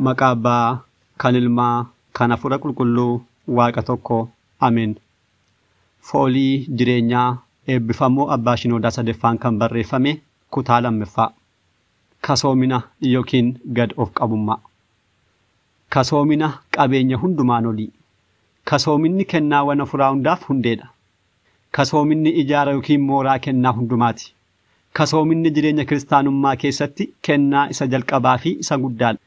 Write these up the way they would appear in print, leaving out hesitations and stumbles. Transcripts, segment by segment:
Maqaa Abbaa, kan Ilmaa, kan Hafuura Qulqulluu, Waaqa tokko. Ameen. Foolii jireenyaa eebbifamoo Abbaa Shinoodaa sadaffaan kan barreeffame kutaa lammaffaa. Kasoomina yookiin gad of qabummaa. Kasoomina qabeenya hundumaan olii. Kasoominni kennaawwan hafuuraa hundaaf hundeedha. Kasoominni ijaara yookiin mooraa kennaa hundumaati. Kasoominni jireenya kiristaanummaa keessatti kennaa isa jalqabaa fi isa guddaadha.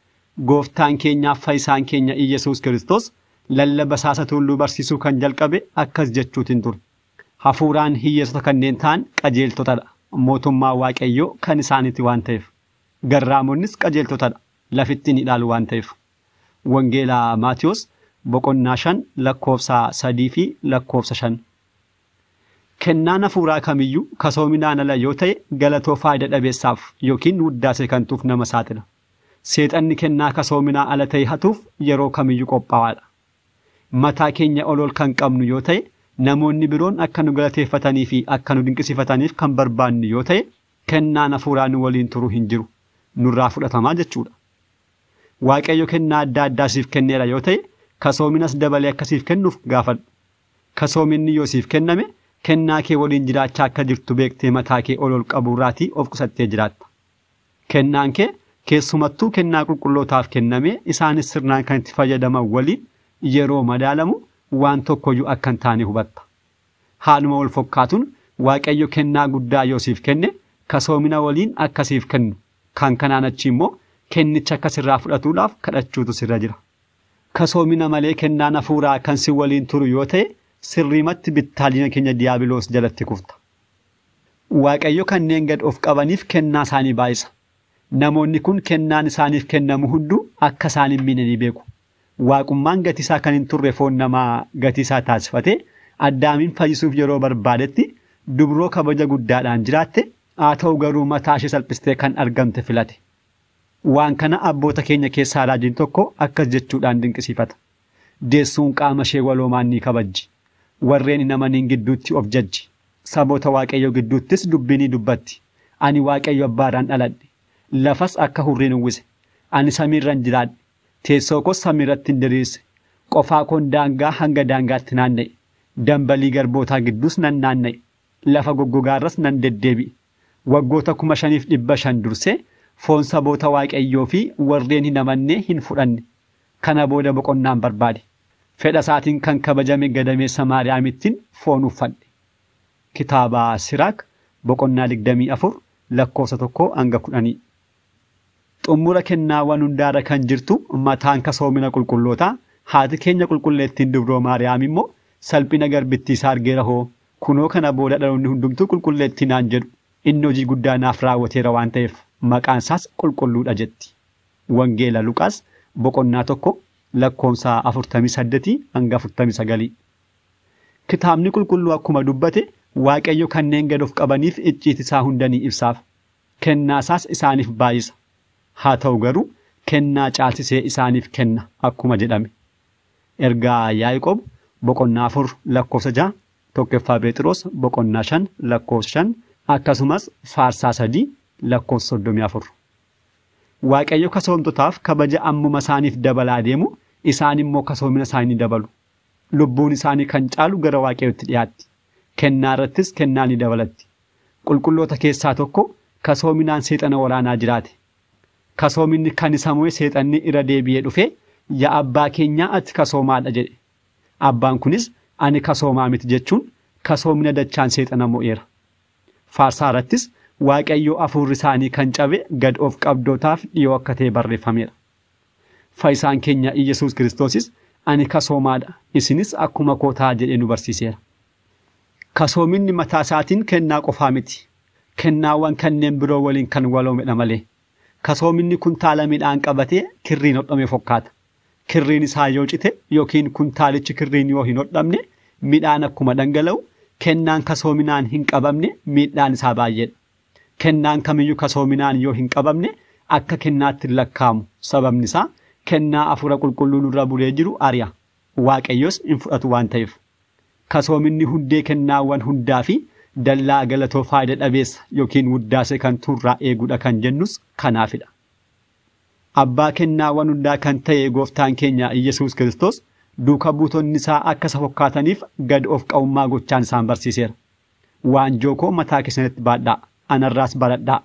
Gooftaan keenyaaf fayyisaan keenya Iyyasuus Kiristoos lallaba isaa tulluu barsiisuu kan jalqabe akkas jechuutiin ture. Hafuuraan hiyyeessota kanneen ta'an qajeeltotadha. Mootummaa Waaqayyoo kan isaaniiti waan ta'eef. Garraamonnis qajeeltotadha. Lafitti ni dhaalu waan ta'eef. Wangeelaa Maatiyos boqonnaa 5 lakkoofsa 3 fi lakkoofsa 5. Kennaan hafuuraa kamiyyuu kasoominaan ala yoo ta'e galatoo faayida dhabeessaaf yookiin wuddaasee kantuuf nama saaxila. Seexanni kennaa kasoominaa ala ta'e hatuuf yeroo kamiyyuu qophaa'aadha. Mataa keenya ol ol kan qabnu yoo ta'e namoonni biroon akka nu galateeffatanii fi akka nu dinqisiifataniif kan barbaannu yoo ta'e kennaan hafuuraa nu waliin turu hin jiru. Nurraa fudhatamaa jechuudha. Waaqayyo kennaa adda addaa siif kenneera yoo ta'e kasoominas dabalee akka siif kennuuf gaafadhu. Kasoominni yoo siif kenname kennaa kee waliin jiraachaa akka jirtu beektee mataa kee ol ol qabuurraatii of qusattee jiraatta. Kennaan kee keessumattuu kennaa qulqullootaaf kenname isaanis sirnaan kan itti fayyadaman waliin yeroo madaalamu waan tokkoyyuu akka hin taane hubatta. Haaluma wal fakkaatuun Waaqayyo kennaa guddaa yoo siif kenne kasoomina waliin akka siif kennu kan kanaan achi immoo kennicha akka sirraa fudhatuudhaaf kadhachuutu sirra jira. Kasoomina malee kennaan hafuuraa kan si waliin turu yoo ta'e sirriimatti bittaalina keenya diyaabiloos jalatti kufta. Waaqayyo kanneen gad of qabaniif kennaa isaanii baay'isa. Namoonni kun kennaan isaaniif kennamu hunduu akka isaan hin miine ni beeku. Waaqummaan gatiisaa kan hin turre foon namaa gatiisaa taasifatee Addaamiin fayyisuuf yeroo barbaadetti dubroo kabaja guddaadhaan jiraatte haa ta'u garuu mataa ishee salphistee kan argamte filate. Waan kana abboota keenya keessaa raajiin tokko akkas jechuudhaan dinqisiifata. Deessuun qaama ishee waloomaan ni kabajji. Warreen hin amaniin gidduutti of jajji. Saboota Waaqayyoo gidduuttis dubbii ni dubbatti. Ani Waaqayyo abbaadhaan dhaladhe. Lafas akka hurriin uwwise. Ani samiirran jiraadhe. Teessoo koos samiirratti hin diriirse. Qofaa koon daangaa hanga daangaatti naanna'e. Dambalii garbootaa gidduus nan naanna'e. Lafa goggogaarras nan deddeebi'e. Waggoota 5,500 dursee foon saboota Waaqayyoo fi warreen hin amannee hin fudhanne. Kana booda boqonnaan barbaade. Fedha isaatiin kan kabajame gadameessa Maariyaamittiin foon uffadhe. Kitaaba Siraak boqonnaa 24 lakkoofsa 1 hanga 10. Xumura kennaawwan hundaarra kan jirtu mataan kasoomina qulqullootaa haati keenya qulqulleettiin dubroo Maariyaam immoo salphina garbittii isaa argeera hoo kunoo kana booda dhaloonni hundumtuu qulqulleettii naan jedhu inni hojii guddaa naaf raawwateera waan ta'eef maqaan isaas qulqulluudha jetti. Wangeela Luqaas boqonnaa 1 lakkoofsa 48 hanga 49. Kitaabni qulqulluu akkuma dubbate Waaqayyo kanneen gad of qabaniif icciiti isaa hunda ni ibsaaf. Kennaa isaas isaaniif baay'isa. Haa ta'u garuu kennaa caalsisee isaaniif kenna akkuma jedhame. Ergaa Yaaqoob boqonnaa 4 lakkoofsa 6, tokkoffaa Phexros boqonnaa 5 lakkoofsa 5 akkasumas Faarsaa 3 lakkoofsa 34. Waaqayyo kasoomtotaaf kabaja ammuma isaaniif dabalaa deemu isaan immoo kasoomina isaanii dabalu. Lubbuun isaanii kan caalu gara Waaqayyootti dhiyaatti. Kennaa irrattis kennaa ni dabalatti. Qulqulloota keessaa tokko kasoominaan seexana waraanaa jiraate. Kasoominni kan isa mo'e seexanni irra deebi'ee dhufee yaa abbaa keenyaa ati kasoomaadha jedhe. Abbaan kunis ani kasoomaa miti jechuun kasoomina dachaan seexana mo'eera. Faarsaa irrattis Waaqayyo hafuurri isaanii kan cabe gad of qabdootaaf dhiyoo akka ta'e barreeffameera. Fayyisaan keenya Iyyasuus Kiristoosis ani kasoomaadha isinis akkuma koo ta'aa jedhee nu barsiiseera. Kasoominni mataa isaatiin kennaa qofaa miti. Kennaawwan kanneen biroo waliin kan waloomedha malee. Kasoominni kuntaala midhaan qabatee kirriin hodhame fokkaata. Kirriin isaa yoo cite yookiin kuntaalichi kirriin yoo hin hodhamne midhaan akkuma dhangala'u kennaan kasoominaan hin qabamne miidhaan isaa baay'eedha. Kennaan kamiyyuu kasoominaan yoo hin qabamne akka kennaatti hin lakkaa'amu. Sababni isaa kennaa hafuura qulqulluu nurra bulee jiru ari'a. Waaqayyos hin fudhatu waan ta'eef. Kasoominni hundee kennaawwan hundaa fi dallaa galatoo faayida dhabeessa yookiin wuddaasee kan turraa eeguudha kan jennus kanaafidha. Abbaa kennaawwan hundaa kan ta'e gooftaan keenya Iyyasuus Kiristoos duuka buutonni isaa akka isa fakkaataniif gad of qabummaa gochaan isaan barsiiseera. Waanjoo koo mataa keessanitti baadhaa, anarraas baradhaa.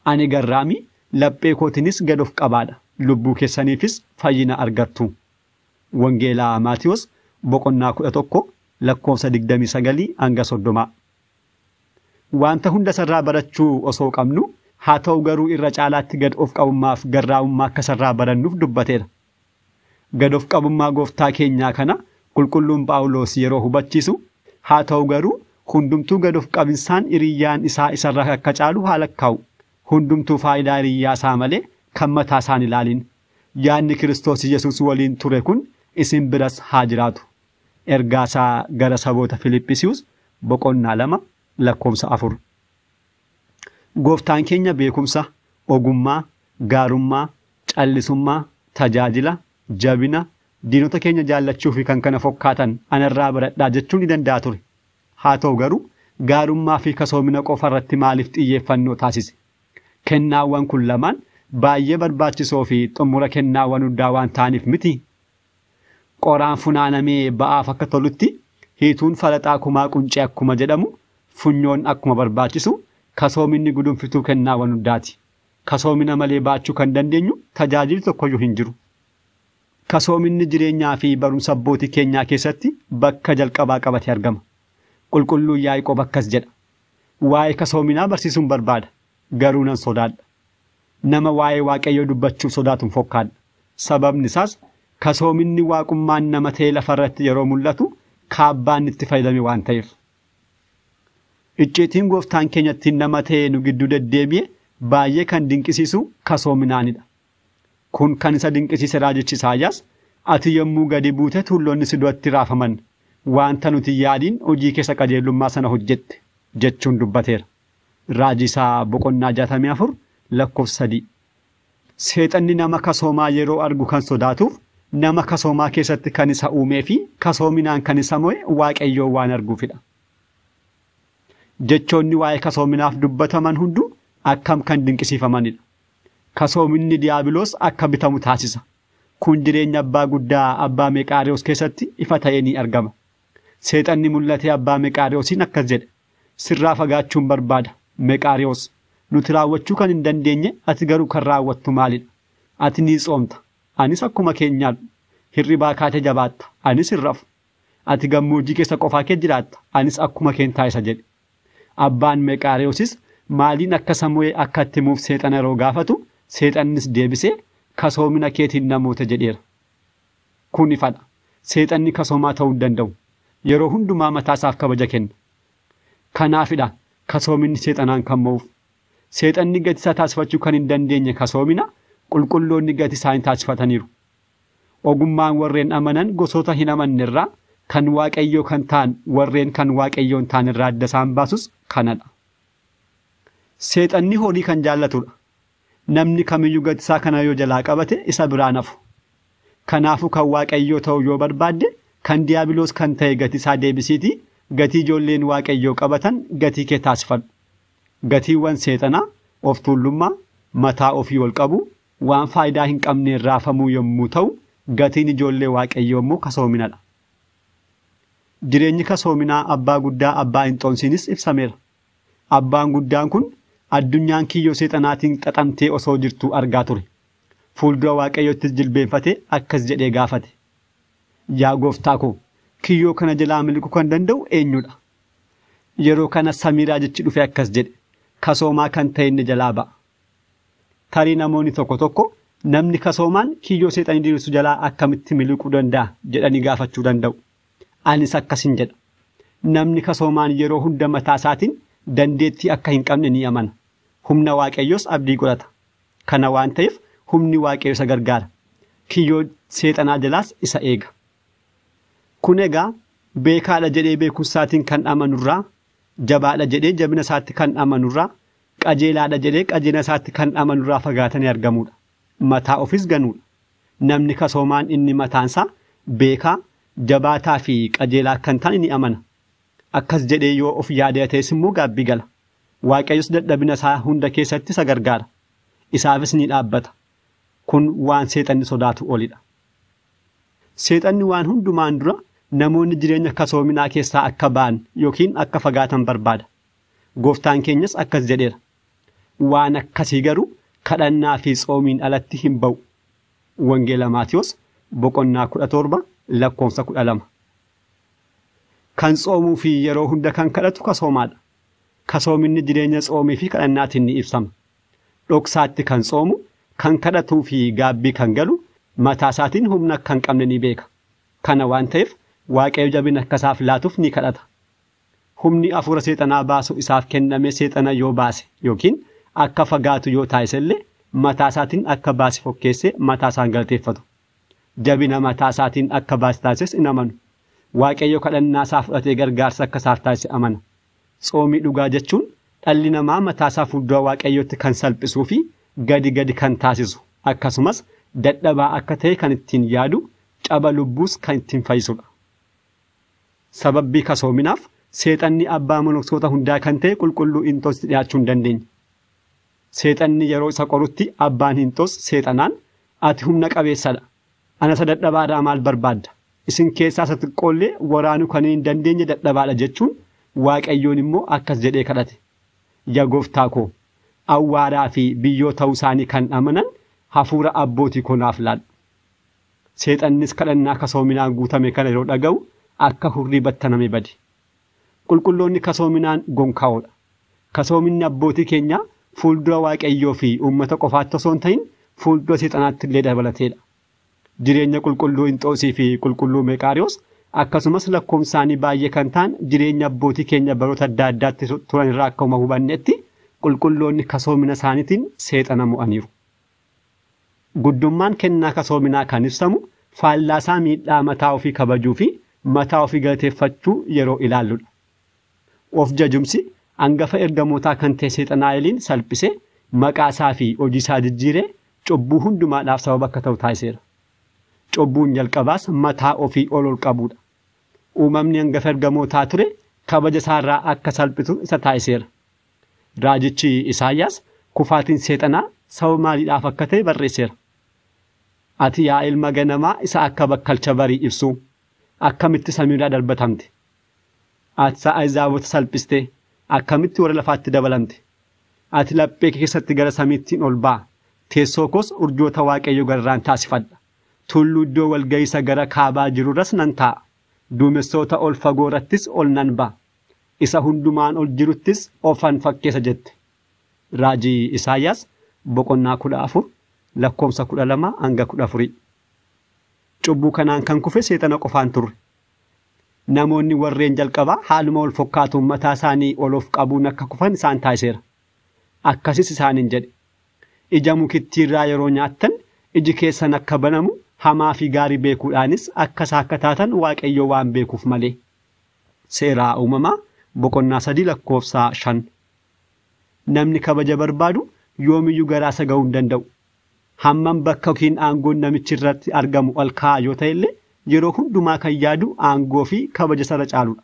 Ani garraamii laphee kootiinis gad of qabaadha. Lubbuu keessaniifis fayyina argattu. Wangeelaa Maatiyoos boqonnaa 11 lakkoofsa 29 hanga 30. Wanta hunda sarraa barachuu osoo qabnu haa ta'u garuu irra caalaatti gad of qabummaaf garraamummaa akka sarraa barannuuf dubbateera. Gad of qabummaa gooftaa keenyaa kana qulqulluun Phaawulos yeroo hubachiisu haa ta'u garuu hundumtuu gad of qabinsaan hiriyyaan isaa isarra akka caalu haa lakkaa'u. Hundumtuu faayidaa hiriyyaa isaa malee kan mataa isaan ilaalin. Yaadni Kiristoos Yesuus waliin ture kun isin biras haa jiraatu. Ergaa isaa gara saboota Filiphisiiyuus boqonnaa 2 lakkoofsa 4. Gooftaan keenya beekumsa, ogummaa, gaarummaa, callisummaa, tajaajila, jabina, diinota keenya jaallachuu fi kan kana fakkaatan anarraa baradhaa jechuun ni danda'a ture. Haa ta'u garuu gaarummaa fi kasoomina qofa irratti maaliif xiyyeeffannoo taasise? Kennaawwan kun lamaan baay'ee barbaachisoo fi xumura kennaawwan hundaa waan ta'aniif miti. Qoraan funaanamee ba'aaf akka tolutti hiituun falaxaa kumaa quncee akkuma jedhamu funyoon akkuma barbaachisu kasoominni gudunfituu kennaawwan hundaati. Kasoomina malee baachuu kan dandeenyu tajaajilli tokkoyyuu hin jiru. Kasoominni jireenyaa fi barumsa abbootii keenyaa keessatti bakka jalqabaa qabatee argama. Qulqulluun Yaaqoob akkas jedha. Waa'ee kasoominaa barsiisuun barbaada. Garuu nan sodaadha. Nama waa'ee Waaqayyoo dubbachuuf sodaatuun fokkaadha. Sababni isaas kasoominni waaqummaan nama ta'ee lafarratti yeroo mul'atu kaabbaan itti fayyadame waan ta'eef. Icciitiin gooftaan keenya ittiin nama ta'ee nu gidduu deddeebi'e baay'ee kan dinqisiisu kasoominaanidha. Kun kan isa dinqisiise raajichi Isaayyaas ati yommuu gadi buute tulloonni si duratti raafaman wanta nuti yaadiin hojii keessa qajeelummaa sana hojjette jechuun dubbateera. Raajii isaa boqonnaa 64 lakkoofsa 3. Seexanni nama kasoomaa yeroo argu kan sodaatuuf nama kasoomaa keessatti kan isa uumee fi kasoominaan kan isa mo'e Waaqayyoo waan arguufidha. Jechoonni waa'ee kasoominaaf dubbataman hunduu akkam kan dinqisiifamanidha. Kasoominni Diyaabiloos akka bitamu taasisa. Kun jireenya abbaa guddaa abbaa Meqaariyoos keessatti ifa ta'ee ni argama. Seexanni mul'atee abbaa Meqaariyoosiin akkas jedhe. Sirraa fagaachuun barbaada. Meqaariyoos, nuti raawwachuu kan hin dandeenye ati garuu kan raawwattu maalidha? Ati ni tsoomta. Anis akkuma keenyaadha. Hirribaa kaatee jabaatta. Anis hin rafu. Ati gammoojjii keessa qofaa kee jiraatta. Anis akkuma keen taasisa jedhe. Abbaan Meqaariyoosis maaliin akka samu'ee akka itti himuuf seexana yeroo gaafatu seexannis deebisee kasoomina keetiin namoota jedheera. Kun ifadha. Seexanni kasoomaa ta'uu hin danda'u. Yeroo hundumaa mataasaaf kabaja kenna. Kanaafidha kasoominni seexanaan kan mo'uuf. Seexanni gati isaa taasifachuu kan hin dandeenye kasoomina qulqulloonni gati isaa hin taasifataniiru. Ogummaan warreen amanan gosoota hin amanne irraa kan Waaqayyoo kan ta'an warreen kan Waaqayyoon ta'an irraa adda isaan baasus kanadha. Seexanni horii kan jaallatudha. Namni kamiyyuu gati isaa kana yoo jalaa qabate isa biraan hafu. Kanaafuu kan Waaqayyoo ta'u yoo barbaadde kan Diyaabiloos kan ta'e gati isaa deebisiitii gatii ijoolleen Waaqayyoo qabatan gatii kee taasifadhu. Gatiiwwan seexanaa of tuulummaa, mataa ofii ol qabu, waan faayidaa hin qabneen raafamuu yommuu ta'u gatiin ijoollee Waaqayyoo immoo kasoominadha. Jireenyi kasoominaa abbaa guddaa abbaa Inxoonsiinis ibsameera. Abbaan guddaan kun addunyaan kiyyoo seexanaatiin xaxamtee osoo jirtuu argaa ture. Fuuldura Waaqayyoottis jilbeenfatee akkas jedhee gaafate. Yaa gooftaa koo, kiyyoo kana jalaa miliquu kan danda'u eenyudha? Yeroo kana samii raajichi dhufe akkas jedhe. Kasoomaa kan ta'e inni jalaa ba'a. Tarii namoonni tokko tokko namni kasoomaan kiyyoo seexanii diriirsu jalaa akkamitti miliquu danda'a jedhanii gaafachuu danda'u. Anis akkasin jedha. Namni kasoomaan yeroo hunda mataa isaatiin dandeettii akka hin qabne ni amana. Humna Waaqayyoos abdii godhata. Kana waan ta'eef humni Waaqayyoo isa gargaara. Kiyyoo seexanaa jalaas isa eega. Kun egaa beekaadha jedhee beekumsaatiin kan amanurraa, jabaadha jedhee jabina isaatti kan amanurraa, qajeelaadha jedhee qajeelina isaatti kan amanurraa fagaatanii argamudha. Mataa ofis ganuudha. Namni kasoomaan inni mataansaa beekaa, jabaataa fi qajeelaa kan ta'an ni amana. Akkas jedhee yoo of yaadee ta'es immoo gaabbii gala. Waaqayyos dadhabina isaa hunda keessatti isa gargaara. Isaafis ni dhaabbata. Kun waan seexanni sodaatu olidha. Seexanni waan hundumaan dura namoonni jireenya kasoominaa keessaa akka ba'an yookiin akka fagaatan barbaada. Gooftaan keenyas akkas jedheera. Waan akkasii garuu kadhannaa fi tsoomiin alatti hin ba'u. Wangeela Maatiyos boqonnaa 17 lakkoofsa 12. Kan tsoomuu fi yeroo hunda kan kadhatu kasoomaadha. Kasoominni jireenya tsoomii fi kadhannaatiin ni ibsama. Dhoksaatti kan tsoomu, kan kadhatuu fi gaabbii kan galu mataa isaatiin humna akka hin qabne ni beeka. Kana waan ta'eef Waaqayyo jabina akka isaaf laatuuf ni kadhata. Humni hafuura seexanaa baasu isaaf kenname seexana yoo baase yookiin akka fagaatu yoo taasise illee mataa isaatiin akka baase fokkeessee mataa isaan galateeffatu. Jabina mataa isaatiin akka baase taasises hin amanu. Waaqayyo kadhannaa isaa fudhatee gargaarsa akka isaaf taasise amana. Tsoomii dhugaa jechuun dhalli namaa mataa isaa fuuldura Waaqayyootti kan salphisuu fi gadi gadi kan taasisu akkasumas dadhabaa akka ta'e kan ittiin yaadu caba lubbuus kan ittiin fayyisudha. Sababbii kasoominaaf seexanni abbaa monoksoota hundaa kan ta'e qulqulluu Inxoositti dhiyaachuu hin dandeenye. Seexanni yeroo isa qorutti abbaan Inxoos seexanaan ati humna qabeessadha. Ana isa dadhabaadhaa maal barbaadda? Isin keessaa isa xiqqoollee waraanuu kan hin dandeenye dadhabaadha jechuun Waaqayyoon immoo akkas jedhee kadhate. Yaa gooftaa koo, awwaaraa fi biyyoo ta'uu isaanii kan amanan hafuura abbootii koo naaf laadhu. Seexannis kadhannaa kasoominaan guutame kana yeroo dhaga'u akka hurrii battaname bade. Qulqulloonni kasoominaan gonkaa'oodha. Kasoominni abbootii keenyaa fuuldura Waaqayyoo fi uummata qofaatti osoo hin ta'in fuuldura seexanaatti illee dabalateedha. Jireenya qulqulluu Inxoosii fi qulqulluu Meqaariyoos akkasumas lakkoofsaanii baay'ee kan ta'an jireenya abbootii keenya baroota adda addaatti turan irraa akkuma hubannetti qulqulloonni kasoomina isaaniitiin seexana mo'aniiru. Guddummaan kennaa kasoominaa kan ibsamu faallaasaa miidhaa mataa ofii kabajuu fi mataa ofii galateeffachuu yeroo ilaalludha. Of jajumsi hangafa ergamootaa kan ta'e seexanaa'eliin salphisee maqaa isaa fi hojii isaa jijjiiree cubbuu hundumaadhaaf sababa akka ta'u taasiseera. Cubbuun jalqabaas mataa ofii ol ol qabuudha. Uumamni hangafa ergamootaa ture kabaja isaarraa akka salphisu isa taasiseera. Raajichi Isaayyaas kufaatiin seexanaa sababa maaliidhaaf akka ta'e barreesseera. Ati yaa ilma ganamaa isa akka bakkalcha barii ibsu akkamitti samiirraa darbatamte? Ati Ahizaabota salphistee akkamitti warra lafaatti dabalamte? Ati laphee kee keessatti gara samiittiin ol ba'a. Teessoo koos urjoota Waaqayyoo gararraan taasifadha. Tulluu iddoo walga'iisa gara kaabaa jirurras nan taa'a. Duumessoota ol fagoo irrattis ol nan ba'a. Isa hundumaan ol jiruttis ofan fakkeessa jette. Raajii Isaayyaas boqonnaa 14 lakkoofsa 12 hanga 14. Cubbuu kanaan kan kufe seexana qofaan turre. Namoonni warreen jalqabaa haaluma wal fakkaatuun mataa isaanii ol of qabuun akka kufan isaan taasiseera. Akkasis isaaniin jedhe. Ija mukittiirraa yeroo nyaattan iji keessan akka banamu hamaa fi gaarii beekuudhaanis akkas akka taatan Waaqayyo waan beekuuf malee. Seeraa uumamaa boqonnaa 3 lakkoofsa 5. Namni kabaja barbaadu yoomiyyuu garaa isa ga'uu hin danda'u. Hammam bakka yookiin aangoon namichi irratti argamu ol ka'aa yoo ta'e illee yeroo hundumaa kan yaadu aangoo fi kabaja isa irra caaludha.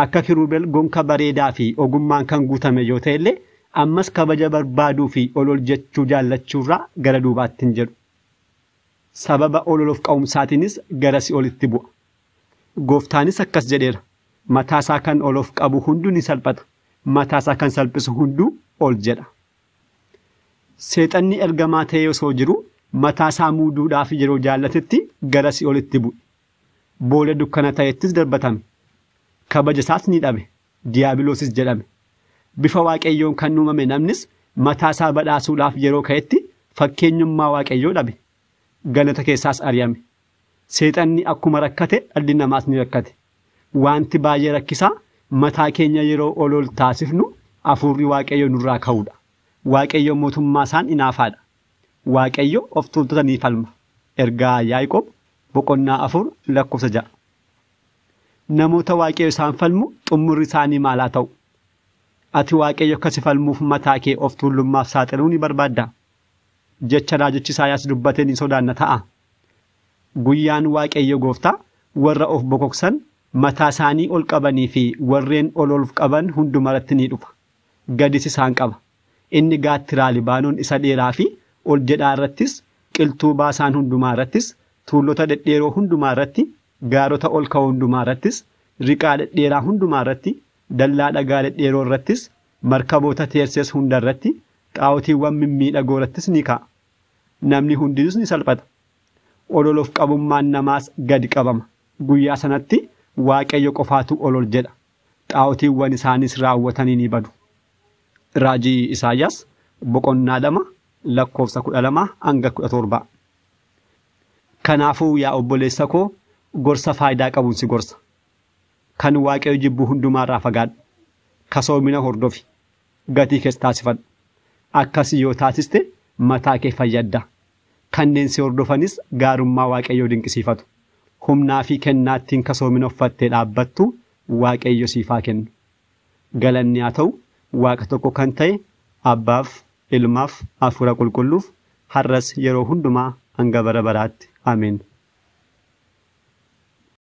Akka kiruubel gonka bareedaa fi ogummaan kan guutame yoo ta'e illee ammas kabaja barbaaduu fi ol ol jechuu jaallachuurraa gara duubaatti hin jedhu. Sababa ol ol of qa'umsaatiinis gara si'oolitti bu'a. Gooftaanis akkas jedheera. Mataa isaa kan ol of qabu hunduu ni salphata. Mataa isaa kan salphisu hunduu ol jedha. Seexanni ergamaa ta'ee osoo jiru mataa isaa muuduudhaaf yeroo jaallatetti gara si'oolitti bu'e. Boolla dukkana ta'ettis darbatame. Kabaja isaas ni dhabe. Diyaabiloosis jedhame. Bifa Waaqayyoon kan uumame namnis mataa isaa badhaasuudhaaf yeroo ka'etti fakkeenyummaa Waaqayyoo dhabe. Galata keessaas ari'ame. Seexanni akkuma rakkate dhalli namaas ni rakkate. Wanti baay'ee rakkisaa mataa keenya yeroo ol ol taasifnu hafuurri Waaqayyoo nurraa ka'uudha. Waaqayyo mootummaa isaan inaafaadha. Waaqayyo of tuultota ni falma. Ergaa Yaaqoob boqonnaa 4 lakkoofsa 6. Namoota Waaqayyo isaan falmu xumurri isaanii maal haa ta'u? Ati Waaqayyo akka si falmuuf mataa kee of tuulummaaf saaxiluu ni barbaaddaa? Jecha raajichi Isaayyaas dubbate ni sodaanna ta'a. Guyyaan Waaqayyo gooftaa warra of bokoksan mataa isaanii ol qabanii fi warreen ol of qaban hundumarratti ni dhufa. Gadis isaan qaba. Inni gaattiraa Libaanoon isa dheeraa fi ol jedhaa irrattis Qilxuu Baasaan hundumaa irrattis, tuullota dhedheeroo hundumaa irratti, gaarota ol ka'oo hundumaa irrattis, riqaa dhedheeraa hundumaa irratti, dallaa dhagaa dhedheeroo irrattis, markaboota Teersees hunda irratti, xaa'otiiwwan mimmiidhagoo irrattis ni ka'a. Namni hundinuus ni salphata. Ol of qabummaan namaas gadi qabama. Guyyaa sanatti Waaqayyo qofaatu ol ol jedha. Xaa'otiiwwan isaanis raawwatanii ni badu. Raajii Isaayyaas boqonnaa 2 lakkoofsa 12 hanga 17. Kanaafuu yaa obboleessa koo, gorsa faayidaa qabuun si gorsa. Kan Waaqayyo jibbu hundumaarraa fagaadhu. Kasoomina hordofi. Gatii kees taasifadhu. Akkasii yoo taasiste mataa kee fayyadda. Kanneen si hordofanis gaarummaa Waaqayyoo dinqisiifatu. Humnaa fi kennaattiin kasoomina uffattee dhaabbattu Waaqayyo siif haa kennu. Galanni haa ta'u Waaqa tokko kan ta'e Abbaaf, Ilmaaf, Hafuura Qulqulluuf, har'as yeroo hundumaa hanga bara baraatti. Ameen.